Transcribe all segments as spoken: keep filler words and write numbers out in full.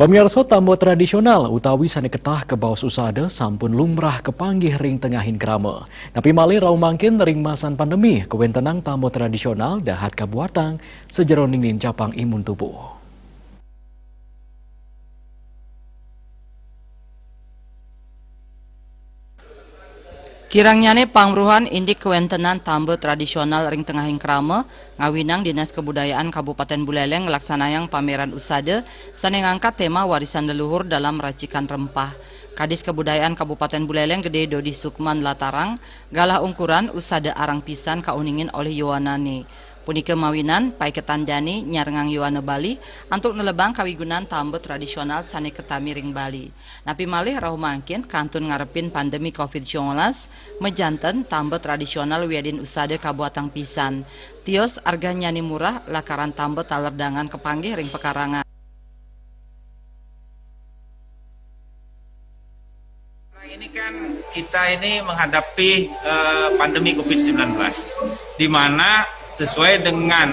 Pamiarsa, tamba tradisional utawi sane ketah kabaos usada sampun lumrah kapanggih ring tengahing krama. Napi malih rauh mangkin ring masan pandemi, kawentenan tamba tradisional dahat kabuatang sajeroning nincapang imun tubuh. Kirangnyane pangweruhan indik kawentenan tamba tradisional ring tengahing krama, ngawinang Dinas Kabudayaan Kabupaten Buleleng nglaksanayang pameran usada sane ngangkat tema Warisan Leluhur dalam Racikan Rempah. Kadis Kabudayaan Kabupaten Buleleng Gede Dodi Sukman latarang, galah ungkuran usada arang pisan kauningin olih yowanane. Punika mawinan paiketan dane nyarengang yowana Bali antuk nelebang kawigunan tamba tradisional sane katami ring Bali. Napi malih rauh mangkin kantun ngarepin pandemi covid sembilan belas, majanten tamba tradisional wiadin usada kabuatang pisan. Tios arganyane murah lakaran tamba taler dangan kapanggih ring pakarangan. Ini kan kita ini menghadapi eh, pandemi covid sembilan belas, di mana sesuai dengan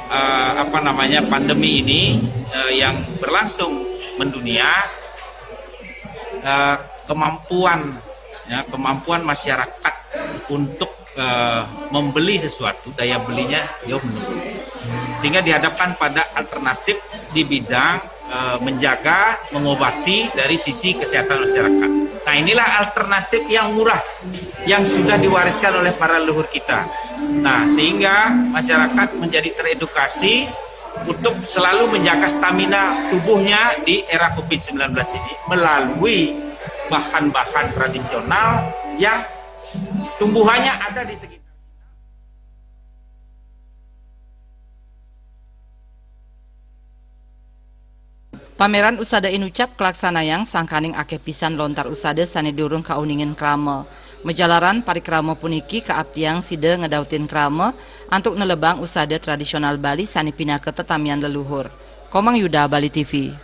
eh, apa namanya, pandemi ini eh, yang berlangsung mendunia, eh, kemampuan, ya, kemampuan masyarakat untuk eh, membeli sesuatu, daya belinya jauh menurun. Sehingga dihadapkan pada alternatif di bidang eh, menjaga, mengobati dari sisi kesehatan masyarakat. Nah, inilah alternatif yang murah yang sudah diwariskan oleh para leluhur kita. Nah, sehingga masyarakat menjadi teredukasi untuk selalu menjaga stamina tubuhnya di era covid sembilan belas ini melalui bahan-bahan tradisional yang tumbuhannya ada di sekitar. Pameran usada inucap kalaksanayang sangkaning akeh pisan lontar usada sane durung kauningin krama. Majalaran parikrama puniki kaaptiang sida ngedautin krama antuk nelebang usada tradisional Bali sane pinaka tetamian leluhur. Komang Yuda, Bali T V.